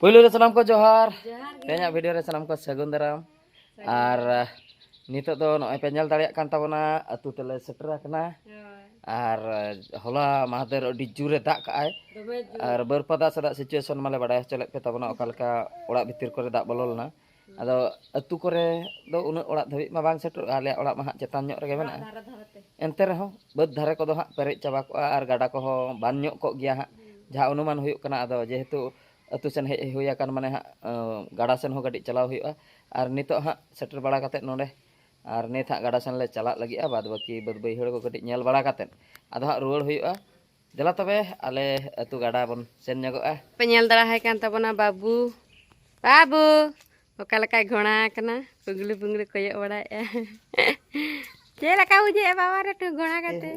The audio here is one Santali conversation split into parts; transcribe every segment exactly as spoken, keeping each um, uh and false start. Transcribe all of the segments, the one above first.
ᱯᱳᱭᱞᱳ ᱨᱮ ᱥᱟᱱᱟᱢ ᱠᱚ ᱡᱚᱦᱟᱨ᱾ ᱡᱚᱦᱟᱨ ᱜᱮ᱾ ᱛᱮᱦᱮᱧᱟᱜ ᱵᱷᱤᱰᱤᱭᱳ ᱨᱮ ᱥᱟᱱᱟᱢ ᱠᱚ ᱥᱟᱹᱜᱩᱱ ᱫᱟᱨᱟᱢ᱾ ᱥᱟᱹᱜᱩᱱ ᱟᱨ, ᱫᱟᱨᱟᱢ᱾ ᱱᱤᱛᱚᱜ ᱫᱚ ᱱᱚᱜᱼᱚᱭ ᱯᱮ ᱧᱮᱞ ᱫᱟᱲᱮᱭᱟᱜ ᱠᱟᱱ ᱛᱟᱵᱚᱱᱟ, ᱟᱹᱛᱩ ᱛᱮᱞᱮ ᱥᱮᱴᱮᱨ ᱟᱠᱟᱱᱟ᱾ ᱦᱳᱭ᱾ ᱟᱨ, ᱦᱚᱞᱟ ᱢᱟᱦᱫᱮᱨ ᱟᱹᱰᱤ ᱡᱳᱨᱮ ᱫᱟᱜ ᱠᱟᱜᱼᱟᱭ᱾ ᱫᱚᱢᱮ ᱡᱳᱨ᱾ ᱟᱨ ᱵᱟᱹᱨᱯᱟᱫᱟ ᱥᱮᱫᱟᱜ ᱥᱤᱪᱩᱭᱮᱥᱚᱱ ᱢᱟᱞᱮ ᱵᱟᱲᱟᱭ ᱦᱚᱪᱚ ᱞᱮᱫ ᱯᱮ ᱛᱟᱵᱚᱱᱟ, ᱚᱠᱟ ᱞᱮᱠᱟ ᱚᱲᱟᱜ ᱵᱷᱤᱛᱤᱨ ᱠᱚᱨᱮ ᱫᱟᱜ ᱵᱚᱞᱚ ᱞᱮᱱᱟ᱾ ᱟᱫᱚ ᱟᱹᱛᱩ ᱠᱚᱨᱮ ᱫᱚ ᱩᱱᱟᱹᱜ ᱚᱲᱟᱜ ᱫᱷᱟᱹᱵᱤᱡ ᱢᱟ ᱵᱟᱝ ᱥᱮᱴᱮᱨᱚᱜᱼᱟ, ᱟᱞᱮᱭᱟᱜ ᱚᱲᱟᱜ ᱢᱟ ᱦᱟᱸᱜ ᱪᱮᱛᱟᱱ ᱧᱚᱜ ᱨᱮᱜᱮ ᱚᱲᱟᱜ ᱢᱮᱱᱟᱜᱼᱟ᱾ ᱫᱷᱟᱨᱮ ᱫᱷᱟᱨᱮ ᱛᱮ᱾ ᱮᱱᱛᱮ ᱨᱮᱦᱚᱸ ᱵᱟᱹᱫᱽ ᱫᱷᱟᱨᱮ ᱠᱚᱫᱚ ᱦᱟᱸᱜ ᱯᱮᱨᱮᱡ ᱪᱟᱵᱟ ᱠᱚᱜᱼᱟ ᱟᱨ ᱜᱟᱰᱟ ᱠᱚᱦᱚᱸ ᱵᱟᱱ ᱧᱚᱜ ᱠᱚᱜ ᱜᱮᱭᱟ ᱦᱟᱸᱜ, ᱦᱩᱸ᱾ ᱡᱟᱦᱟᱸ ᱚᱱᱩᱢᱟᱱ ᱦᱩᱭᱩᱜ ᱠᱟᱱᱟ᱾ ᱟᱫᱚ ᱡᱮᱦᱮᱛᱩ ᱟᱹᱛᱩ ᱥᱮᱱ ᱦᱮᱡ ᱦᱩᱭ ᱟᱠᱟᱱ ᱢᱟᱱᱮ ᱦᱟᱸᱜ, ᱟᱸ, ᱜᱟᱰᱟ ᱥᱮᱱ ᱦᱚᱸ ᱠᱟᱹᱴᱤᱡ ᱪᱟᱞᱟᱣ ᱦᱩᱭᱩᱜᱼᱟ᱾ ᱟᱨ ᱱᱤᱛᱚᱜ ᱦᱟᱸᱜ ᱥᱮᱴᱮᱨ ᱵᱟᱲᱟ ᱠᱟᱛᱮᱫ ᱱᱚᱰᱮ, ᱟᱨ ᱱᱤᱛ ᱦᱟᱸᱜ ᱜᱟᱰᱟ ᱥᱮᱱ ᱞᱮ ᱪᱟᱞᱟᱜ ᱞᱟᱹᱜᱤᱫᱼᱟ, ᱵᱟᱫᱽ ᱵᱟᱹᱠᱤ ᱵᱟᱹᱫᱽ ᱵᱟᱹᱭᱦᱟᱹᱲ ᱠᱚ ᱠᱟᱹᱴᱤᱡ ᱧᱮᱞ ᱵᱟᱲᱟ ᱠᱟᱛᱮᱫ ᱟᱫᱚ ᱦᱟᱸᱜ ᱨᱩᱣᱟᱹᱲ ᱦᱩᱭᱩᱜᱼᱟ᱾ ᱫᱮᱞᱟ ᱛᱚᱵᱮ ᱟᱞᱮ ᱟᱹᱛᱩ ᱜᱟᱰᱟ ᱵᱚᱱ ᱥᱮᱱ ᱧᱚᱜᱚᱜᱼᱟ᱾ ᱯᱮ ᱧᱮᱞ ᱫᱟᱲᱟ ᱟᱭ ᱠᱟᱱ ᱛᱟᱵᱚᱱᱟ ᱵᱟᱹᱵᱩ᱾ ᱵᱟᱹᱵᱩ! ᱚᱠᱟ ᱞᱮᱠᱟᱭ ᱜᱷᱚᱲᱟ ᱟᱠᱟᱱᱟ, ᱯᱩᱝᱜᱲᱩ ᱯᱩᱝᱜᱲᱩ ᱠᱚᱭᱚᱜ ᱵᱟᱲᱟᱭᱮᱫᱼᱟ᱾ ᱪᱮᱫ ᱞᱮᱠᱟ ᱵᱩᱡᱷᱟᱹᱜᱼᱟ ᱵᱟᱵᱟ ᱨᱮ ᱴᱩ ᱜᱷᱚᱲᱟ ᱠᱟᱛᱮ?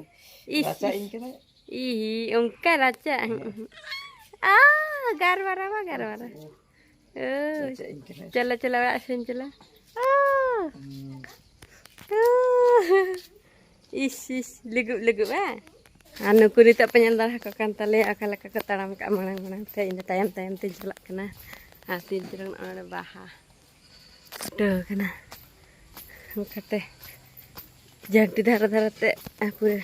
ᱤᱥ, ᱨᱟᱪᱟ ᱤᱥ᱾ ᱤᱧ ᱠᱟᱱᱟ᱾ ᱤᱦᱤ, ᱚᱱᱠᱟ ᱨᱟᱪᱟ᱾ ᱦᱮᱸ᱾ ᱟ, ᱜᱟᱨ ᱵᱟᱨᱟ ᱵᱟ, ᱜᱟᱨ ᱵᱟᱨᱟ᱾ ᱳ, ᱨᱟᱪᱟ ᱤᱧ ᱠᱟᱱᱟ᱾ ᱪᱚᱞᱚ, ᱪᱚᱞᱚ, ᱚᱲᱟᱜ ᱥᱮᱱ ᱪᱚᱞᱚ᱾ ᱳ᱾ ᱦᱩᱸ᱾ ᱳ᱾ ᱤᱥ, ᱤᱥ, ᱞᱩᱜᱩᱵ, ᱞᱩᱜᱩᱵ, ᱵᱟᱝ? ᱟᱨ ᱱᱩᱠᱩ ᱱᱤᱛᱚᱜ ᱯᱮ ᱧᱮᱞ ᱫᱟᱲᱮ ᱟᱠᱚ ᱠᱟᱱ ᱛᱟᱞᱮᱭᱟ, ᱚᱠᱟ ᱞᱮᱠᱟ ᱠᱚ ᱛᱟᱲᱟᱢ ᱠᱟᱜᱼᱟ ᱢᱟᱲᱟᱝ ᱢᱟᱲᱟᱝ ᱛᱮ᱾ ᱤᱧ ᱫᱚ ᱛᱟᱭᱚᱢ ᱛᱟᱭᱚᱢ ᱛᱮᱧ ᱪᱟᱞᱟᱜ ᱠᱟᱱᱟ᱾ ᱟᱨ ᱛᱤᱱ ᱪᱚᱨᱚᱝ ᱱᱚᱜᱼᱚᱭ ᱱᱚᱰᱮ ᱵᱟᱦᱟ ᱯᱷᱩᱴᱟᱹᱣ ᱠᱟᱱᱟ᱾ ᱚᱱᱠᱟᱛᱮ ᱡᱷᱟᱹᱱᱴᱤ ᱫᱷᱟᱨᱮ ᱫᱷᱟᱨᱮ ᱛᱮ ᱯᱩᱨᱟᱹ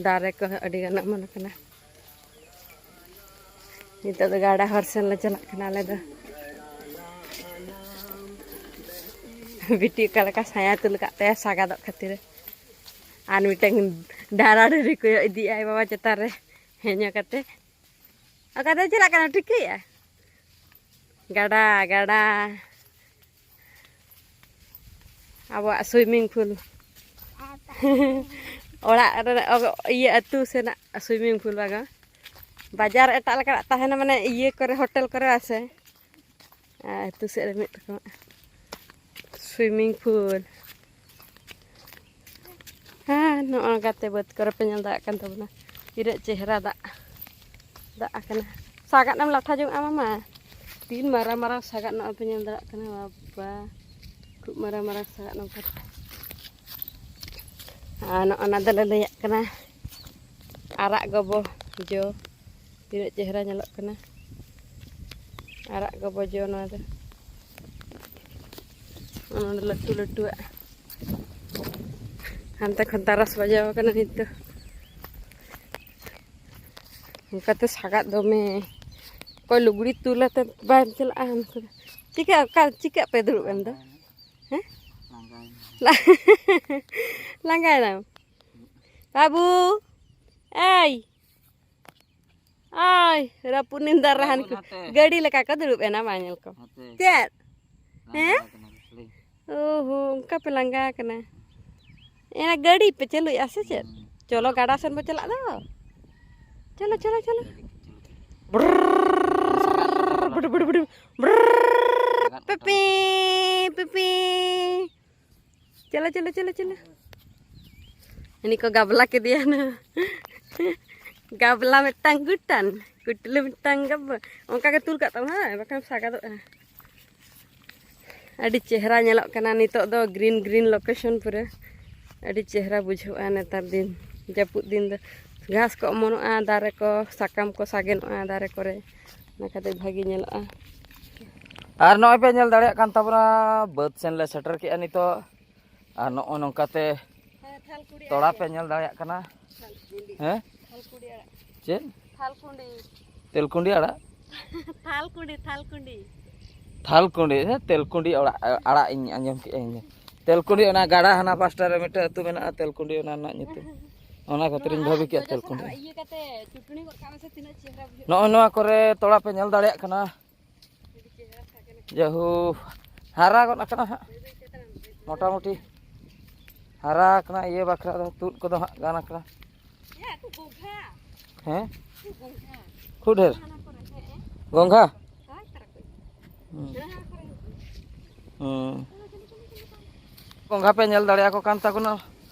ᱫᱟᱨᱮ ᱠᱚ ᱟᱹᱰᱤ ᱜᱟᱱ ᱚᱢᱚᱱ ᱠᱟᱱᱟ᱾ ᱱᱤᱛᱚᱜ ᱫᱚ ᱜᱟᱰᱟ ᱦᱚᱨ ᱥᱮᱱ ᱞᱮ ᱪᱟᱞᱟᱜ ᱠᱟᱱᱟ ᱟᱞᱮ ᱫᱚ᱾ ᱵᱤᱴᱤ ᱚᱠᱟ ᱞᱮᱠᱟ ᱥᱟᱭᱟ ᱛᱩᱞ ᱠᱟᱜ ᱛᱟᱭᱟ ᱥᱟᱜᱟᱫᱚᱜ ᱠᱷᱟᱹᱛᱤᱨ᱾ ᱟᱨ ᱢᱤᱫᱴᱟᱝ ᱰᱟᱨᱟ ᱰᱟᱹᱨᱤ ᱠᱚᱭᱚᱜ ᱤᱫᱤᱭᱮᱜᱼᱟᱭ ᱵᱟᱵᱟ ᱪᱮᱛᱟᱱ ᱨᱮ ᱦᱮᱧᱚ ᱠᱟᱛᱮ᱾ ᱚᱠᱟᱛᱮ ᱪᱟᱞᱟᱜ ᱠᱟᱱᱟ, ᱴᱷᱤᱠᱟᱹᱭᱮᱜᱼᱟ? ᱜᱟᱰᱟ, ᱜᱟᱰᱟ᱾ ᱟᱵᱚᱣᱟᱜ swimming pool᱾ ᱚᱲᱟᱜ ᱨᱮ, ᱤᱭᱟᱹ, ᱟᱹᱛᱩ ᱥᱮᱱᱟᱜ swimming pool ᱵᱟᱝᱟ᱾ ᱵᱟᱡᱟᱨ ᱮᱴᱟᱜ ᱞᱮᱠᱟᱱᱟᱜ ᱛᱟᱦᱮᱱᱟ, ᱢᱟᱱᱮ ᱤᱭᱟᱹ ᱠᱚᱨᱮ, ᱦᱳᱴᱮᱞ ᱠᱚᱨᱮ ᱟᱥᱮ᱾ ᱟᱨ ᱟᱹᱛᱩ ᱥᱮᱫ ᱨᱮ ᱢᱤᱫ ᱨᱚᱠᱚᱢᱟᱜ swimming pool᱾ ᱦᱮᱸ, ᱱᱚᱜᱼᱚ ᱱᱚᱝᱠᱟᱛᱮ ᱵᱟᱹᱫᱽ ᱠᱚᱨᱮ ᱯᱮ ᱧᱮᱞ ᱫᱟᱲᱮᱭᱟᱜ ᱠᱟᱱ ᱛᱟᱵᱚᱱᱟ, ᱛᱤᱱᱟᱹᱜ ᱪᱮᱦᱨᱟ ᱫᱟᱜ, ᱫᱟᱜ ᱟᱠᱟᱱᱟ᱾ ᱥᱟᱜᱟᱫ ᱮᱢ ᱞᱟᱴᱷᱟ ᱡᱚᱝ ᱟ ᱢᱟᱢᱟ? ᱛᱤᱱ ᱢᱟᱨᱟᱝ ᱢᱟᱨᱟᱝ ᱥᱟᱜᱟᱫ ᱱᱚᱜᱼᱚᱭ ᱯᱮ ᱧᱮᱞ ᱫᱟᱲᱮᱭᱟᱜ ᱠᱟᱱᱟ, ᱵᱟᱵᱟ, ᱠᱷᱩᱵ ᱢᱟᱨᱟᱝ ᱢᱟᱨᱟᱝ ᱥᱟᱜᱟᱫ ᱱᱚᱝᱠᱟ᱾ ᱟᱨ ᱱᱚᱜᱼᱚ ᱱᱟ ᱫᱚᱞᱮ ᱞᱟᱹᱭᱟᱜ ᱠᱟᱱᱟ ᱟᱨᱟᱜ ᱜᱚᱵᱚ ᱡᱚ, ᱛᱤᱱᱟᱹᱜ ᱪᱮᱦᱨᱟ ᱧᱮᱞᱚᱜ ᱠᱟᱱᱟ᱾ ᱟᱨᱟᱜ ᱜᱚᱵᱚᱡᱚ ᱱᱚᱣᱟ ᱫᱚ᱾ ᱱᱚᱰᱮ ᱞᱟᱹᱴᱩ ᱞᱟᱹᱴᱩᱣᱟᱜ᱾ ᱦᱟᱱᱛᱮ ᱠᱷᱚᱱ ᱛᱟᱨᱟᱥ ᱵᱟᱡᱟᱣ ᱟᱠᱟᱱᱟ ᱱᱤᱛ ᱫᱚ᱾ ᱚᱱᱠᱟᱛᱮ ᱥᱟᱜᱟᱫ ᱫᱚᱢᱮ᱾ ᱚᱠᱚᱭ ᱞᱩᱜᱽᱲᱤ ᱛᱩᱞ ᱟᱛᱮ ᱵᱟᱭ ᱪᱟᱞᱟᱜᱼᱟ ᱩᱱᱠᱩ ᱫᱚ᱾ ᱪᱤᱠᱟᱹ, ᱚᱠᱟ, ᱪᱤᱠᱟᱹᱜ ᱯᱮ ᱫᱩᱲᱩᱵ ᱮᱱ ᱫᱚ? ᱦᱮᱸ? ᱞᱟᱸᱜᱟᱭᱮᱱᱟᱢ? ᱵᱟᱹᱵᱩ, ᱮᱭ, ᱟᱭ, ᱨᱟᱹᱯᱩᱫ ᱱᱤᱱ ᱫᱟᱨᱟᱦᱟᱱ ᱠᱚ᱾ ᱱᱟᱛᱮ᱾ ᱜᱟᱹᱰᱤ ᱞᱮᱠᱟ ᱠᱚ ᱫᱩᱲᱩᱵ ᱮᱱᱟ, ᱢᱟ ᱧᱮᱞ ᱠᱚᱢ᱾ ᱱᱟᱛᱮ᱾ ᱪᱮᱫ? ᱞᱟᱸᱜᱟ ᱦᱮᱸ? ᱠᱟᱱᱟ ᱠᱚ, ᱞᱟᱹᱭ᱾ ᱚ ᱦᱚ, ᱚᱱᱠᱟ ᱯᱮ ᱞᱟᱸᱜᱟ ᱠᱟᱱᱟ᱾ ᱮᱱᱟ ᱜᱟᱹᱰᱤ ᱯᱮ ᱪᱟᱹᱞᱩᱭᱮᱫᱼᱟ ᱥᱮ ᱪᱮᱫ? ᱦᱩᱸ᱾ ᱪᱚᱞᱚ, ᱜᱟᱰᱟ ᱥᱮᱱ ᱵᱚ ᱪᱟᱞᱟᱜ ᱫᱚ᱾ ᱪᱚᱞᱚ, ᱪᱚᱞᱚ, ᱪᱚᱞᱚ᱾ ᱵᱨᱨᱨᱨ, ᱵᱩᱰᱩ, ᱵᱩᱰᱩ, ᱵᱩᱰᱩ, ᱵᱨᱨᱨᱨ, ᱯᱤᱯᱤ, ᱯᱤᱯᱤ᱾ ᱪᱚᱞᱚ, ᱪᱚᱞᱚ, ᱪᱚᱞᱚ, ᱪᱚᱞᱚ᱾ ᱩᱱᱤ ᱠᱚ ᱜᱟᱵᱞᱟ ᱠᱮᱫᱮᱭᱟ ᱱᱟ᱾ ᱜᱟᱵᱞᱟ ᱢᱤᱫᱴᱟᱝ ᱜᱩᱴᱟᱱ, ᱠᱩᱴᱞᱤ ᱢᱤᱫᱴᱟᱝ ᱜᱟᱵᱞᱟ᱾ ᱚᱱᱠᱟ ᱜᱮ ᱛᱩᱞ ᱠᱟᱜ ᱛᱟᱢᱟ, ᱦᱮᱸ, ᱵᱟᱠᱷᱟᱱ ᱥᱟᱜᱟᱫᱚᱜᱼᱟ᱾ ᱟᱹᱰᱤ ᱪᱮᱦᱨᱟ ᱧᱮᱞᱚᱜ ᱠᱟᱱᱟ ᱱᱤᱛᱚᱜ ᱫᱚ, green green location ᱯᱩᱨᱟᱹ᱾ ᱟᱹᱰᱤ ᱪᱮᱦᱨᱟ ᱵᱩᱡᱷᱟᱹᱜᱼᱟ ᱱᱮᱛᱟᱨ ᱫᱤᱱ, ᱡᱟᱹᱯᱩᱫ ᱫᱤᱱ ᱫᱚ᱾ ᱜᱷᱟᱥ ᱠᱚ ᱚᱢᱚᱱᱚᱜᱼᱟ, ᱫᱟᱨᱮ ᱠᱚ, ᱥᱟᱠᱟᱢ ᱠᱚ ᱥᱟᱜᱮᱱᱚᱜᱼᱟ ᱫᱟᱨᱮ ᱠᱚᱨᱮ, ᱚᱱᱟ ᱠᱷᱟᱹᱛᱤᱨ ᱵᱷᱟᱹᱜᱤ ᱧᱮᱞᱚᱜᱼᱟ᱾ ᱟᱨ ᱱᱚᱜᱼᱚᱭ ᱯᱮ ᱧᱮᱞ ᱫᱟᱲᱮᱭᱟᱜ ᱠᱟᱱ ᱛᱟᱵᱚᱱᱟ, ᱵᱟᱹᱫᱽ ᱥᱮᱱ ᱞᱮ ᱥᱮᱴᱮᱨ ᱠᱮᱜᱼᱟ ᱱᱤᱛᱚᱜ᱾ ᱟᱨ ᱱᱚᱜᱼᱚᱭ ᱱᱚᱝᱠᱟᱛᱮ ᱦᱮᱸ, ᱛᱷᱟᱞᱠᱩᱲᱤ ᱛᱚᱲᱟ ᱟᱲᱟᱜ ᱯᱮ ᱧᱮᱞ ᱫᱟᱲᱮᱭᱟᱜ ᱠᱟᱱᱟ᱾ ᱛᱷᱟᱞᱠᱩᱲᱤ᱾ ᱦᱮᱸ? ᱛᱷᱟᱞᱠᱩᱲᱤ ᱟᱲᱟᱜ᱾ ᱪᱮᱫ? ᱛᱷᱟᱞᱠᱩᱲᱤ᱾ ᱛᱮᱞᱠᱩᱸᱰᱤ ᱟᱲᱟᱜ? ᱛᱷᱟᱞᱠᱩᱸᱰᱤ, ᱛᱷᱟᱞᱠᱩᱸᱰᱤ᱾ ᱛᱷᱟᱞᱠᱩᱸᱰᱤ, ᱦᱮᱸ, ᱛᱮᱞᱠᱩᱸᱰᱤ ᱚᱲᱟᱜ, ᱟᱲᱟᱜ ᱤᱧ ᱟᱸᱡᱚᱢ ᱠᱮᱜᱼᱟ ᱤᱧ ᱫᱚ᱾ ᱛᱮᱞᱠᱩᱸᱰᱤ, ᱚᱱᱟ ᱜᱟᱰᱟ ᱦᱟᱱᱟ ᱯᱟᱥᱴᱟ ᱨᱮ ᱢᱤᱫᱴᱮᱡ ᱟᱹᱛᱩ ᱢᱮᱱᱟᱜᱼᱟ, ᱛᱮᱞᱠᱩᱸᱰᱤ, ᱚᱱᱟ ᱨᱮᱱᱟᱜ ᱧᱩᱛᱩᱢ᱾ ᱚᱱᱟ ᱠᱷᱟᱹᱛᱤᱨ ᱤᱧ ᱵᱷᱟᱹᱵᱤ ᱠᱮᱜᱼᱟ ᱡᱚᱡᱚ ᱥᱟᱞᱟᱜ ᱛᱮᱞᱠᱩᱸᱰᱤ᱾ ᱤᱭᱟᱹ ᱠᱟᱛᱮ ᱪᱩᱴᱱᱤ ᱜᱚᱫ ᱠᱟᱜ ᱢᱮᱥᱮ, ᱛᱤᱱᱟᱹᱜ ᱪᱮᱦᱨᱟ ᱵᱩᱡᱷᱟᱹᱜᱼᱟ᱾ ᱱᱚᱜᱼᱚᱭ ᱱᱚᱣᱟ ᱠᱚᱨᱮ ᱛᱚᱲᱟ ᱯᱮ ᱧᱮᱞ ᱫᱟᱲᱮᱭᱟᱜ ᱠᱟᱱᱟ᱾ ᱡᱟᱦᱳ, ᱦᱟᱨᱟ ᱜᱚᱫ ᱟᱠᱟᱱᱟ ᱦᱟᱸᱜ, ᱢᱚᱴᱟᱢᱩᱴᱤ ᱦᱟᱨᱟ ᱟᱠᱟᱱᱟ᱾ ᱤᱭᱟᱹ ᱵᱟᱠᱷᱨᱟ ᱫᱚ ᱛᱩᱫ ᱠᱚᱫᱚ ᱦᱟᱸᱜ ᱜᱟᱱ ᱟᱠᱟᱱᱟ᱾ ᱦᱮᱸ? ᱠᱷᱩᱵ ᱰᱷᱮᱨ? ᱜᱚᱝᱜᱷᱟ᱾ ᱦᱩᱸ᱾ ᱦᱩᱸ᱾ ᱜᱚᱝᱜᱷᱟ ᱯᱮ ᱧᱮᱞ ᱫᱟᱲᱮᱭᱟᱠᱚ ᱠᱟᱱ ᱛᱟᱵᱚᱱᱟ,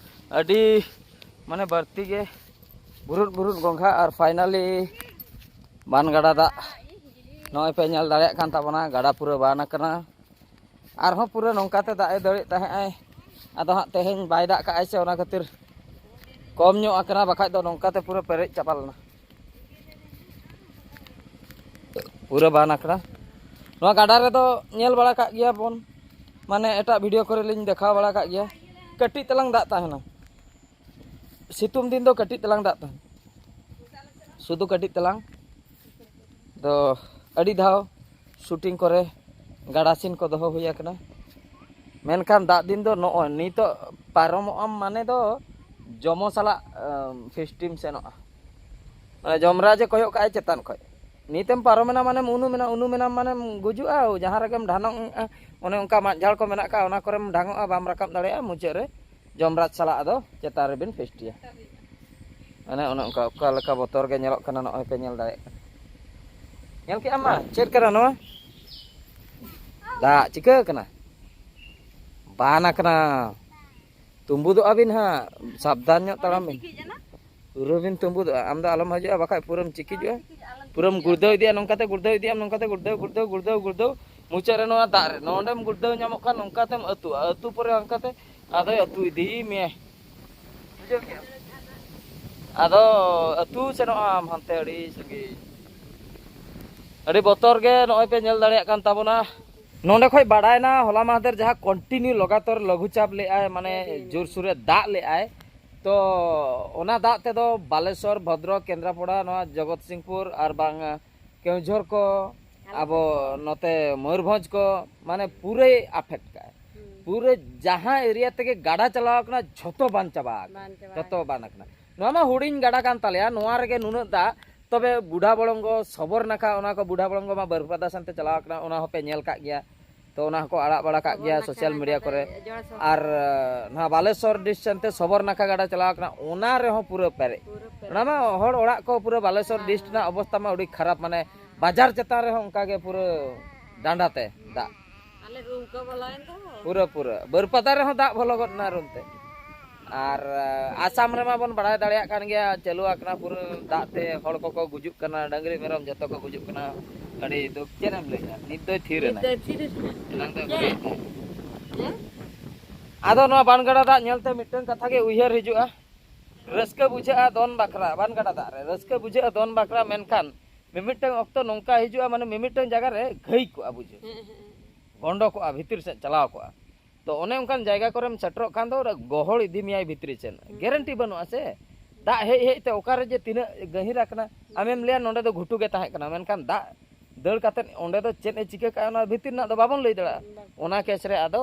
ᱟᱹᱰᱤ ᱢᱟᱱᱮ ᱵᱟᱹᱲᱛᱤ ᱜᱮ ᱵᱩᱨᱩᱫ ᱵᱩᱨᱩᱫ ᱜᱚᱝᱜᱷᱟ᱾ ᱟᱨ finally ᱵᱟᱱ ᱜᱟᱰᱟ ᱫᱟᱜ ᱱᱚᱜᱼᱚᱭ ᱯᱮ ᱧᱮᱞ ᱫᱟᱲᱮᱭᱟᱜ ᱠᱟᱱ ᱛᱟᱵᱚᱱᱟ, ᱜᱟᱰᱟ ᱯᱩᱨᱟᱹ ᱵᱟᱱ ᱟᱠᱟᱱᱟ᱾ ᱟᱨᱦᱚᱸ ᱯᱩᱨᱟᱹ ᱱᱚᱝᱠᱟᱛᱮ ᱫᱟᱜ ᱮ ᱫᱟᱹᱲᱮᱫ ᱛᱟᱦᱮᱸᱜ ᱟᱭ, ᱟᱫᱚ ᱦᱟᱸᱜ ᱛᱮᱦᱮᱧ ᱵᱟᱭ ᱫᱟᱜ ᱠᱟᱜᱼᱟᱭ ᱥᱮ, ᱚᱱᱟ ᱠᱷᱟᱹᱛᱤᱨ ᱠᱚᱢ ᱧᱚᱜ ᱟᱠᱟᱱᱟ, ᱵᱟᱠᱷᱟᱡ ᱫᱚ ᱱᱚᱝᱠᱟᱛᱮ ᱯᱩᱨᱟᱹ ᱯᱮᱨᱮᱡ ᱪᱟᱵᱟ ᱞᱮᱱᱟ᱾ ᱯᱩᱨᱟᱹ ᱵᱟᱱ ᱟᱠᱟᱱᱟ᱾ ᱱᱚᱣᱟ ᱜᱟᱰᱟ ᱨᱮᱫᱚ ᱧᱮᱞ ᱵᱟᱲᱟ ᱠᱟᱜ ᱜᱮᱭᱟ ᱵᱚᱱ, ᱢᱟᱱᱮ ᱮᱴᱟᱜ ᱵᱷᱤᱰᱤᱭᱳ ᱠᱚᱨᱮ ᱞᱤᱧ ᱫᱮᱠᱷᱟᱣ ᱵᱟᱲᱟ ᱠᱟᱜ ᱜᱮᱭᱟ, ᱠᱟᱹᱴᱤᱡ ᱛᱟᱞᱟᱝ ᱫᱟᱜ ᱛᱟᱦᱮᱱᱟ᱾ ᱥᱤᱛᱩᱝ ᱫᱤᱱ ᱫᱚ ᱠᱟᱹᱴᱤᱡ ᱛᱟᱞᱟᱝ ᱫᱟᱜ ᱛᱟᱦᱮᱱᱟ, ᱥᱩᱫᱷᱩ ᱠᱟᱹᱴᱤᱡ ᱛᱟᱞᱟᱝ᱾ ᱫᱚ ᱟᱹᱰᱤ ᱫᱷᱟᱣ ᱥᱩᱴᱤᱝ ᱠᱚᱨᱮ ᱜᱟᱰᱟ ᱥᱤᱱ ᱠᱚ ᱫᱚᱦᱚ ᱦᱩᱭ ᱟᱠᱟᱱᱟ, ᱢᱮᱱᱠᱷᱟᱱ ᱫᱟᱜ ᱫᱤᱱ ᱫᱚ ᱱᱚᱜᱼᱚᱭ ᱱᱤᱛᱚᱜ ᱯᱟᱨᱚᱢᱚᱜ ᱟᱢ ᱢᱟᱱᱮ ᱫᱚ ᱡᱚᱢᱚ ᱥᱟᱞᱟᱜ ᱯᱷᱤᱥᱴᱤᱢ ᱥᱮᱱᱚᱜᱼᱟ᱾ ᱢᱟᱱᱮ ᱡᱚᱢᱨᱟ ᱡᱮ ᱠᱚᱭᱚᱜ ᱠᱟᱜᱼᱟᱭ ᱪᱮᱛᱟᱱ ᱠᱷᱚᱡ, ᱱᱤᱛᱮᱢ ᱯᱟᱨᱚᱢᱮᱱᱟ ᱢᱟᱱᱮᱢ ᱩᱱᱩᱢᱮᱱᱟ, ᱩᱱᱩᱢᱮᱱᱟᱢ ᱢᱟᱱᱮᱢ ᱜᱩᱡᱩᱜᱼᱟ᱾ ᱡᱟᱦᱟᱸ ᱨᱮᱜᱮᱢ ᱰᱷᱟᱱᱚᱜᱼᱟ, ᱚᱱᱮ ᱚᱱᱠᱟ ᱢᱟᱫ ᱡᱷᱟᱲ ᱠᱚ ᱢᱮᱱᱟᱜ ᱠᱟᱜᱼᱟ, ᱚᱱᱟ ᱠᱚᱨᱮᱢ ᱰᱷᱟᱝᱚᱜᱼᱟ, ᱵᱟᱢ ᱨᱟᱠᱟᱵ ᱫᱟᱲᱮᱭᱟᱜᱼᱟ᱾ ᱢᱩᱪᱟᱹᱫ ᱨᱮ ᱡᱚᱢᱨᱟᱡᱽ ᱥᱟᱞᱟᱜ ᱟᱫᱚ ᱪᱮᱛᱟᱱ ᱨᱮᱵᱤᱱ ᱯᱷᱮᱥᱴᱤᱭᱟ᱾ ᱢᱟᱱᱮ ᱚᱱᱮ ᱚᱱᱠᱟ ᱚᱠᱟ ᱞᱮᱠᱟ ᱵᱚᱛᱚᱨ ᱜᱮ ᱧᱮᱞᱚᱜ ᱠᱟᱱᱟ, ᱱᱚᱜᱼᱚᱭ ᱯᱮ ᱧᱮᱞ ᱫᱟᱲᱮᱭᱟᱜ ᱠᱟᱱᱟ᱾ ᱧᱮᱞ ᱠᱮᱜᱼᱟᱢ ᱢᱟ, ᱪᱮᱫ ᱠᱟᱱᱟ ᱱᱚᱣᱟ? ᱫᱟᱜ ᱪᱤᱠᱟᱹ ᱠᱟᱱᱟ? ᱵᱟᱱ ᱟᱠᱟᱱᱟ᱾ ᱛᱩᱸᱵᱩᱫᱚᱜᱼᱟ ᱵᱤᱱ ᱦᱟᱸᱜ, ᱥᱟᱵᱫᱷᱟᱱ ᱧᱚᱜ ᱛᱟᱲᱟᱢ ᱵᱤᱱ᱾ ᱯᱩᱨᱟᱹ ᱵᱤᱱ ᱛᱩᱸᱵᱩᱫᱚᱜᱼᱟ, ᱟᱢ ᱫᱚ ᱟᱞᱚᱢ ᱦᱤᱡᱩᱜᱼᱟ, ᱵᱟᱠᱷᱟᱡ ᱯᱩᱨᱟᱹᱢ ᱪᱤᱠᱤᱡᱚᱜᱼᱟ᱾ ᱯᱩᱨᱟᱹᱢ ᱜᱩᱲᱫᱟᱹᱣ ᱤᱫᱤᱭᱟ, ᱱᱚᱝᱠᱟᱛᱮ ᱜᱩᱲᱫᱟᱹᱣ ᱤᱫᱤᱭᱟᱢ, ᱱᱚᱝᱠᱟᱛᱮ ᱜᱩᱲᱫᱟᱹᱣ, ᱜᱩᱲᱫᱟᱹᱣ, ᱜᱩᱲᱫᱟᱹᱣ, ᱜᱩᱲᱫᱟᱹᱣ, ᱢᱩᱪᱟᱹᱫ ᱨᱮ ᱱᱚᱣᱟ ᱫᱟᱜ ᱨᱮ ᱱᱚᱰᱮᱢ ᱜᱩᱲᱫᱟᱹᱣ ᱧᱟᱢᱚᱜ ᱠᱷᱟᱱ, ᱱᱚᱝᱠᱟᱛᱮᱢ ᱟᱹᱛᱩᱜᱼᱟ, ᱟᱹᱛᱩ ᱯᱚᱨᱮ ᱦᱟᱱᱠᱟᱛᱮ ᱟᱫᱚᱭ ᱟᱹᱛᱩ ᱤᱫᱤ ᱢᱮᱭᱟ᱾ ᱵᱩᱡᱷᱟᱹᱣ ᱠᱮᱜᱼᱟᱢ? ᱟᱫᱚ ᱟᱹᱛᱩ ᱥᱮᱱᱚᱜ ᱟᱢ ᱦᱟᱱᱛᱮ ᱟᱹᱰᱤ ᱥᱟᱺᱜᱤᱧ᱾ ᱟᱹᱰᱤ ᱵᱚᱛᱚᱨ ᱜᱮ ᱱᱚᱜᱼᱚᱭ ᱯᱮ ᱧᱮᱞ ᱫᱟᱲᱮᱭᱟᱜ ᱠᱟᱱ ᱛᱟᱵᱚᱱᱟ᱾ ᱱᱚᱸᱰᱮ ᱠᱷᱚᱡ ᱵᱟᱰᱟᱭᱱᱟ, ᱦᱚᱞᱟ ᱢᱟᱦᱫᱮᱨ ᱡᱟᱦᱟᱸ continue ᱞᱟᱜᱟᱛᱟᱨ ᱞᱟᱹᱜᱷᱩ ᱪᱟᱯ ᱞᱮᱜᱼᱟᱭ, ᱢᱟᱱᱮ ᱡᱳᱨᱥᱳᱨᱮ ᱫᱟᱜ ᱞᱮᱜᱼᱟᱭ, ᱛᱚ ᱚᱱᱟ ᱫᱟᱜ ᱛᱮᱫᱚ ᱵᱟᱞᱮᱥᱚᱨ, ᱵᱷᱚᱫᱨᱚᱠ, ᱠᱮᱱᱫᱨᱟᱯᱟᱲᱟ, ᱱᱚᱣᱟ ᱡᱚᱜᱚᱛ ᱥᱤᱝᱯᱩᱨ ᱟᱨ ᱵᱟᱝ ᱠᱮᱣᱡᱷᱚᱨ ᱠᱚ, ᱟᱵᱚ ᱱᱚᱛᱮ ᱢᱚᱭᱩᱨᱵᱷᱚᱸᱡᱽ ᱠᱚ, ᱢᱟᱱᱮ ᱯᱩᱨᱟᱹᱭ ᱟᱯᱷᱮᱠᱴ ᱠᱟᱜᱼᱟᱭ᱾ ᱯᱩᱨᱟᱹ ᱡᱟᱦᱟᱸ ᱮᱨᱤᱭᱟ ᱛᱮᱜᱮ ᱜᱟᱰᱟ ᱪᱟᱞᱟᱣ ᱠᱟᱱᱟ, ᱡᱷᱚᱛᱚ ᱵᱟᱱ ᱪᱟᱵᱟ ᱟᱠᱟᱱᱟ, ᱡᱷᱚᱛᱚ ᱵᱟᱱ ᱟᱠᱟᱱᱟ᱾ ᱱᱚᱣᱟ ᱢᱟ ᱦᱩᱰᱤᱧ ᱜᱟᱰᱟ ᱠᱟᱱ ᱛᱟᱞᱮᱭᱟ, ᱱᱚᱣᱟ ᱨᱮᱜᱮ ᱱᱩᱱᱟᱹᱜ ᱫᱟᱜ᱾ ᱛᱚᱵᱮ ᱵᱩᱰᱷᱟ ᱵᱚᱲᱚᱝᱜᱚ, ᱥᱚᱵᱚᱨ ᱱᱟᱠᱷᱟ, ᱚᱱᱟ ᱠᱚ ᱵᱩᱰᱷᱟ ᱵᱚᱲᱚᱝᱜᱚ ᱢᱟ ᱵᱟᱹᱨᱯᱟᱫᱟ ᱥᱮᱱᱛᱮ ᱪᱟᱞᱟᱣ ᱠᱟᱱᱟ, ᱚᱱᱟ ᱦᱚᱸᱯᱮ ᱧᱮᱞ ᱠᱟᱜ ᱜᱮᱭᱟ᱾ ᱛᱚ ᱚᱱᱟ ᱦᱚᱸᱠᱚ ᱟᱲᱟᱜ ᱵᱟᱲᱟ ᱠᱟᱜ ᱜᱮᱭᱟ ᱥᱳᱥᱟᱞ ᱢᱤᱰᱤᱭᱟ ᱠᱚᱨᱮ᱾ ᱟᱨ ᱱᱚᱣᱟ ᱵᱟᱞᱮᱥᱚᱨ ᱰᱤᱥ ᱥᱮᱱᱛᱮ ᱥᱚᱵᱚᱨ ᱱᱟᱠᱷᱟ ᱜᱟᱰᱟ ᱪᱟᱞᱟᱣ ᱠᱟᱱᱟ, ᱚᱱᱟ ᱨᱮᱦᱚᱸ ᱯᱩᱨᱟᱹ ᱯᱮᱨᱮᱡ᱾ ᱚᱱᱟ ᱢᱟ ᱦᱚᱲ ᱚᱲᱟᱜ ᱠᱚ ᱯᱩᱨᱟᱹ ᱵᱟᱞᱮᱥᱚᱨ ᱰᱤᱥ ᱨᱮᱱᱟᱜ ᱚᱵᱚᱥᱛᱟ ᱢᱟ ᱟᱹᱰᱤ ᱠᱷᱟᱨᱟᱯ, ᱢᱟᱱᱮ ᱵᱟᱡᱟᱨ ᱪᱮᱛᱟᱱ ᱨᱮᱦᱚᱸ ᱚᱱᱠᱟ ᱜᱮ ᱯᱩᱨᱟᱹ ᱰᱟᱸᱰᱟ ᱛᱮ ᱫᱟᱜ᱾ ᱟᱞᱮ ᱨᱩᱢ ᱠᱚ ᱵᱚᱞᱚᱭᱮᱱ ᱛᱟᱵᱚ᱾ ᱯᱩᱨᱟᱹ, ᱯᱩᱨᱟᱹ᱾ ᱵᱟᱹᱨᱯᱟᱫᱟ ᱨᱮᱦᱚᱸ ᱫᱟᱜ ᱵᱚᱞᱚ ᱜᱚᱫ ᱮᱱᱟ ᱨᱩᱢ ᱛᱮ᱾ ᱟᱨ, ᱟᱥᱟᱢ ᱨᱮᱢᱟ ᱵᱚᱱ ᱵᱟᱲᱟᱭ ᱫᱟᱲᱮᱭᱟᱜ ᱠᱟᱱ ᱜᱮᱭᱟ, ᱪᱟᱹᱞᱩ ᱟᱠᱟᱱᱟ ᱯᱩᱨᱟᱹ ᱫᱟᱜ ᱛᱮ, ᱦᱚᱲ ᱠᱚᱠᱚ ᱜᱩᱡᱩᱜ ᱠᱟᱱᱟ, ᱰᱟᱹᱝᱨᱤ ᱢᱮᱨᱚᱢ ᱡᱚᱛᱚ ᱠᱚ ᱜᱩᱡᱩᱜ ᱠᱟᱱᱟ᱾ ᱟᱹᱰᱤ ᱫᱩᱠ᱾ ᱪᱮᱫ ᱮᱢ ᱞᱟᱹᱭᱮᱫᱼᱟ? ᱱᱤᱛ ᱫᱚᱭ ᱛᱷᱤᱨ ᱮᱱᱟ᱾ ᱱᱤᱛ ᱫᱚᱭ ᱛᱷᱤᱨ ᱮᱱᱟ᱾ ᱮᱱᱟᱝ ᱫᱚᱭ ᱪᱮᱫ? ᱵᱩᱡᱷᱟᱹᱣᱮᱫ ᱛᱟᱦᱮᱸᱫ᱾ ᱦᱮᱸ? ᱟᱫᱚ ᱱᱚᱣᱟ ᱵᱟᱱ ᱜᱟᱰᱟ ᱫᱟᱜ ᱧᱮᱞᱛᱮ ᱢᱤᱫᱴᱟᱝ ᱠᱟᱛᱷᱟ ᱜᱮ ᱩᱭᱦᱟᱹᱨ ᱦᱤᱡᱩᱜᱼᱟ, ᱨᱟᱹᱥᱠᱟᱹ ᱵᱩᱡᱷᱟᱹᱜᱼᱟ ᱫᱚᱱ ᱵᱟᱠᱷᱨᱟ, ᱵᱟᱱ ᱜᱟᱰᱟ ᱫᱟᱜ ᱨᱮ ᱨᱟᱹᱥᱠᱟᱹ ᱵᱩᱡᱷᱟᱹᱜᱼᱟ ᱫᱚᱱ ᱵᱟᱠᱷᱨᱟ, ᱢᱮᱱᱠᱷᱟᱱ ᱢᱤᱢᱤᱫᱴᱟᱝ ᱚᱠᱛᱚ ᱱᱚᱝᱠᱟ ᱦᱤᱡᱩᱜᱼᱟ, ᱢᱟᱱᱮ ᱢᱤᱢᱤᱫᱴᱟᱝ ᱡᱟᱭᱜᱟ ᱨᱮ ᱜᱷᱟᱹᱭ ᱠᱚᱜᱼᱟ, ᱵᱩᱡᱷᱟᱹᱣ, ᱦᱮᱸ, ᱦᱮᱸ᱾ ᱜᱚᱸᱰᱚ ᱠᱚᱜᱼᱟ, ᱵᱷᱤᱛᱤᱨ ᱥᱮᱫ ᱪᱟᱞᱟᱣ ᱠᱚᱜᱼᱟ᱾ ᱛᱚ ᱚᱱᱮ ᱚᱱᱠᱟᱱ ᱡᱟᱭᱜᱟ ᱠᱚᱨᱮᱢ ᱥᱮᱴᱮᱨᱚᱜ ᱠᱷᱟᱱ ᱫᱚ ᱚᱸᱰᱮ ᱜᱚᱦᱚᱲ ᱤᱫᱤ ᱢᱮᱭᱟᱭ ᱵᱷᱤᱛᱨᱤ ᱥᱮᱱ, ᱦᱩᱸ᱾ ᱜᱮᱨᱮᱱᱴᱤ ᱵᱟᱹᱱᱩᱜᱼᱟ ᱥᱮ᱾ ᱫᱟᱜ ᱦᱮᱡ ᱦᱮᱡ ᱛᱮ ᱚᱠᱟᱨᱮ ᱡᱮ ᱛᱤᱱᱟᱹᱜ ᱜᱟᱹᱦᱤᱨ ᱟᱠᱟᱱᱟ, ᱟᱢᱮᱢ ᱞᱟᱹᱭᱟ ᱱᱚᱸᱰᱮ ᱫᱚ ᱜᱷᱩᱴᱩ ᱜᱮ ᱛᱟᱦᱮᱸ ᱠᱟᱱᱟ, ᱢᱮᱱᱠᱷᱟᱱ ᱫᱟᱜ ᱫᱟᱹᱲ ᱠᱟᱛᱮᱫ ᱚᱸᱰᱮ ᱫᱚ ᱪᱮᱫ ᱮ ᱪᱤᱠᱟᱹ ᱠᱟᱜᱼᱟ, ᱚᱱᱟ ᱵᱷᱤᱛᱤᱨ ᱨᱮᱱᱟᱜ ᱫᱚ ᱵᱟᱵᱚᱱ ᱞᱟᱹᱭ ᱫᱟᱲᱮᱭᱟᱜᱼᱟ᱾ ᱵᱟᱝ᱾ ᱚᱱᱟ ᱠᱮᱥ ᱨᱮ ᱟᱫᱚ,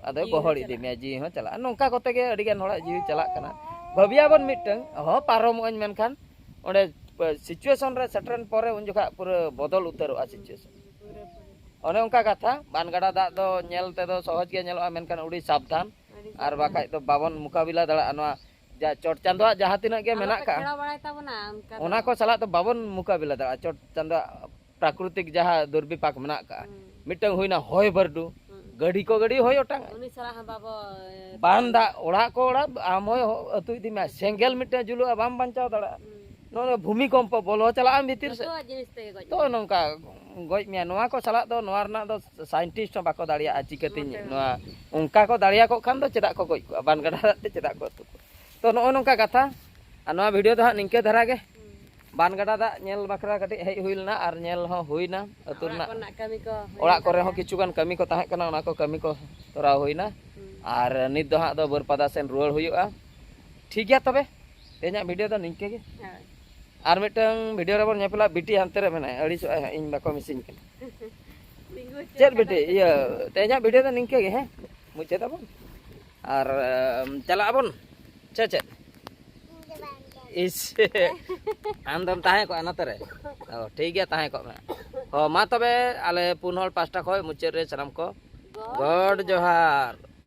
ᱟᱫᱚ ᱡᱤᱣᱤ ᱜᱚᱦᱚᱲ ᱦᱚᱸ ᱤᱫᱤ ᱪᱟᱞᱟᱜᱼᱟ᱾ ᱢᱮᱭᱟ, ᱡᱤᱣᱤ ᱦᱚᱸ ᱪᱟᱞᱟᱜᱼᱟ᱾ ᱱᱚᱝᱠᱟ ᱠᱚᱛᱮ ᱜᱮ ᱟᱹᱰᱤ ᱜᱟᱱ ᱦᱚᱲᱟᱜ ᱡᱤᱣᱤ ᱪᱟᱞᱟᱜ ᱠᱟᱱᱟ᱾ ᱵᱷᱟᱹᱵᱤᱭᱟᱵᱚᱱ ᱢᱤᱫᱴᱟᱝ, ᱦᱚᱸ, ᱯᱟᱨᱚᱢᱚᱜ ᱟᱹᱧ, ᱢᱮᱱᱠᱷᱟᱱ ᱚᱸᱰᱮ ᱥᱤᱪᱩᱭᱮᱥᱚᱱ ᱨᱮ ᱥᱮᱴᱮᱨᱮᱱ ᱯᱚᱨᱮ ᱩᱱ ᱡᱚᱠᱷᱟᱜ ᱯᱩᱨᱟᱹ ᱵᱚᱫᱚᱞ ᱩᱛᱟᱹᱨᱚᱜᱼᱟ ᱥᱤᱪᱩᱭᱮᱥᱚᱱ᱾ ᱯᱩᱨᱟᱹᱯᱩᱨᱤ᱾ ᱚᱱᱮ ᱚᱱᱠᱟ ᱠᱟᱛᱷᱟ, ᱵᱟᱱ ᱜᱟᱰᱟ ᱫᱟᱜ ᱫᱚ ᱧᱮᱞ ᱛᱮᱫᱚ ᱥᱚᱦᱚᱡᱽ ᱜᱮ ᱧᱮᱞᱚᱜᱼᱟ, ᱢᱮᱱᱠᱷᱟᱱ ᱟᱹᱰᱤ ᱥᱟᱵᱫᱷᱟᱱ᱾ ᱟᱹᱰᱤ ᱟᱨ ᱥᱟᱵᱫᱷᱟᱱ᱾ ᱵᱟᱠᱷᱟᱡ ᱫᱚ ᱵᱟᱵᱚᱱ ᱢᱩᱠᱟᱵᱤᱞᱟ ᱫᱟᱲᱮᱭᱟᱜᱼᱟ᱾ ᱱᱚᱣᱟ ᱡᱟ ᱪᱚᱴ ᱪᱟᱸᱫᱳᱣᱟᱜ ᱡᱟᱦᱟᱸ ᱛᱤᱱᱟᱹᱜ ᱜᱮ ᱟᱞᱚ ᱢᱮᱱᱟᱜ ᱯᱮ ᱠᱟᱜᱼᱟ, ᱠᱷᱮᱲᱟ ᱵᱟᱲᱟᱭ ᱛᱟᱵᱚᱱᱟ ᱚᱱᱠᱟ ᱫᱚ᱾ ᱚᱱᱟ ᱠᱚ ᱥᱟᱞᱟᱜ ᱫᱚ ᱵᱟᱵᱚᱱ ᱢᱩᱠᱟᱵᱤᱞᱟ ᱫᱟᱲᱮᱭᱟᱜᱼᱟ᱾ ᱪᱚᱴ ᱪᱟᱸᱫᱳᱣᱟᱜ ᱯᱨᱟᱠᱨᱤᱛᱤᱠ ᱡᱟᱦᱟᱸ ᱫᱩᱨᱵᱤᱯᱟᱠ ᱢᱮᱱᱟᱜ ᱠᱟᱜᱼᱟ, ᱦᱩᱸ᱾ ᱢᱤᱫᱴᱟᱝ ᱦᱩᱭᱱᱟ ᱦᱚᱭ ᱵᱟᱹᱨᱰᱩ, ᱦᱩᱸ᱾ ᱜᱟᱹᱰᱤ ᱠᱚ ᱜᱟᱹᱰᱤ ᱦᱚᱭ ᱚᱴᱟᱝ᱾ ᱩᱱᱤ ᱥᱟᱞᱟᱜ ᱦᱚᱸ ᱵᱟᱵᱚ, ᱮ, ᱵᱟᱱ ᱫᱟᱜ, ᱚᱲᱟᱜ ᱠᱚ ᱚᱲᱟᱜ, ᱟᱢ ᱦᱚᱭ ᱦᱚ-, ᱟᱹᱛᱩ ᱤᱫᱤ ᱢᱮᱭᱟ, ᱥᱮᱸᱜᱮᱞ ᱢᱤᱫᱴᱟᱝ ᱡᱩᱞᱩᱜᱼᱟ, ᱵᱟᱢ ᱵᱟᱧᱪᱟᱣ ᱫᱟᱲᱮᱭᱟᱜᱼᱟ᱾ ᱦᱩᱸ᱾ ᱱᱚᱜᱼᱚᱭ ᱵᱷᱩᱢᱤᱠᱚᱢᱯᱚ ᱵᱚᱞᱚ ᱪᱟᱞᱟᱜ ᱟᱢ ᱵᱷᱤᱛᱤᱨ ᱥᱮᱫ᱾ ᱡᱚᱛᱚᱣᱟᱜ ᱡᱤᱱᱤᱥ ᱛᱮᱜᱮ ᱜᱚᱡ ᱛᱚ ᱢᱮᱱᱟᱜᱼᱟ᱾ ᱱᱚᱝᱠᱟ ᱜᱚᱡ ᱢᱮᱭᱟ᱾ ᱱᱚᱣᱟ ᱠᱚ ᱥᱟᱞᱟᱜ ᱫᱚ, ᱱᱚᱣᱟ ᱨᱮᱱᱟᱜ ᱫᱚ ᱥᱟᱭᱮᱱᱴᱤᱥᱴ ᱦᱚᱸ ᱵᱟᱠᱚ ᱫᱟᱲᱮᱭᱟᱜᱼᱟ, ᱪᱤᱠᱟᱹᱛᱤᱧ ᱢᱚᱴᱮ ᱵᱟᱝ᱾ ᱱᱚᱣᱟ, ᱚᱱᱠᱟ ᱠᱚ ᱫᱟᱲᱮᱭᱟᱠᱚ ᱠᱷᱟᱱ ᱫᱚ ᱪᱮᱫᱟᱜ ᱠᱚ ᱜᱚᱡ ᱠᱚᱜᱼᱟ, ᱵᱟᱱ ᱜᱟᱰᱟ ᱫᱟᱜ ᱛᱮ ᱪᱮᱫᱟᱜ ᱠᱚ ᱟᱹᱛᱩ ᱠᱚᱣᱟ? ᱛᱚ ᱱᱚᱜᱼᱚ ᱱᱚᱝᱠᱟ ᱠᱟᱛᱷᱟ᱾ ᱟᱨ ᱱᱚᱣᱟ ᱵᱷᱤᱰᱤᱭᱳ ᱫᱚ ᱦᱟᱸᱜ ᱱᱤᱝᱠᱟᱹ ᱫᱷᱟᱨᱟ ᱜᱮ᱾ ᱦᱩᱸ᱾ ᱵᱟᱱ ᱜᱟᱰᱟ ᱫᱟᱜ ᱧᱮᱞ ᱵᱟᱠᱷᱨᱟ ᱠᱟᱹᱴᱤᱡ ᱦᱮᱡ ᱦᱩᱭ ᱞᱮᱱᱟ ᱟᱨ ᱧᱮᱞ ᱦᱚᱸ ᱦᱩᱭᱱᱟ ᱟᱹᱛᱩ ᱚᱲᱟᱜ ᱨᱮᱱᱟᱜ᱾ ᱠᱚᱨᱮᱱᱟᱜ ᱠᱟᱹᱢᱤ ᱠᱚ ᱦᱩᱭ ᱚᱲᱟᱜ ᱠᱚᱨᱮ ᱞᱮᱱ ᱦᱚᱸ ᱛᱟᱦᱮᱸᱫ᱾ ᱠᱤᱪᱷᱩ ᱜᱟᱱ ᱠᱟᱹᱢᱤ ᱠᱚ ᱛᱟᱦᱮᱸ ᱠᱟᱱᱟ, ᱚᱱᱟ ᱠᱚ ᱠᱟᱹᱢᱤ ᱠᱚ ᱛᱚᱨᱟᱣ ᱦᱩᱭᱱᱟ᱾ ᱦᱩᱸ᱾ ᱟᱨ ᱱᱤᱛ ᱫᱚ ᱦᱟᱸᱜ ᱫᱚ ᱵᱟᱹᱨᱯᱟᱫᱟ ᱥᱮᱱ ᱨᱩᱣᱟᱹᱲ ᱦᱩᱭᱩᱜᱼᱟ᱾ ᱴᱷᱤᱠ ᱜᱮᱭᱟ ᱛᱚᱵᱮ, ᱛᱮᱦᱮᱧᱟᱜ ᱵᱷᱤᱰᱤᱭᱳ ᱫᱚ ᱱᱤᱝᱠᱟᱹ ᱜᱮ᱾ ᱦᱳᱭ᱾ ᱟᱨ ᱢᱤᱫᱴᱟᱝ ᱵᱷᱤᱰᱤᱭᱳ ᱨᱮᱵᱚᱱ ᱧᱮᱯᱮᱞᱟ᱾ ᱵᱤᱴᱤ ᱦᱟᱱᱛᱮ ᱨᱮ ᱢᱮᱱᱟᱭ, ᱟᱹᱲᱤᱥᱚᱜ ᱟᱭ ᱦᱟᱸᱜ, ᱤᱧ ᱵᱟᱠᱚ ᱢᱤᱥᱤᱧ ᱠᱟᱱᱟ᱾ ᱛᱤᱸᱜᱩ ᱦᱚᱪᱚ ᱪᱮᱫ ᱠᱟᱱᱟ᱾ ᱵᱤᱴᱤ? ᱤᱭᱟᱹ, ᱛᱮᱦᱮᱧᱟᱜ ᱵᱷᱤᱰᱤᱭᱳ ᱫᱚ ᱱᱤᱝᱠᱟᱹ ᱜᱮ, ᱦᱮᱸ? ᱢᱩᱪᱟᱹᱫ ᱟᱵᱚᱱ᱾ ᱟᱨ, ᱮᱢ, ᱪᱟᱞᱟᱜ ᱟᱵᱚᱱ᱾ ᱪᱮᱫ, ᱪᱮᱫ? ᱤᱥ, ᱟᱢ ᱫᱚᱢ ᱛᱟᱦᱮᱸ ᱠᱚᱜᱼᱟ ᱱᱚᱛᱮ ᱨᱮ? ᱚ, ᱴᱷᱤᱠ ᱜᱮᱭᱟ, ᱛᱟᱦᱮᱸ ᱠᱚᱜ ᱢᱮ᱾ ᱦᱚᱸ, ᱢᱟ ᱛᱚᱵᱮ, ᱟᱞᱮ ᱯᱩᱱ ᱦᱚᱲ ᱯᱟᱥᱴᱟ ᱠᱷᱚᱱ ᱢᱩᱪᱟᱹᱫ ᱨᱮ ᱥᱟᱱᱟᱢ ᱠᱚ ᱜᱚᱰ ᱡᱚᱦᱟᱨ᱾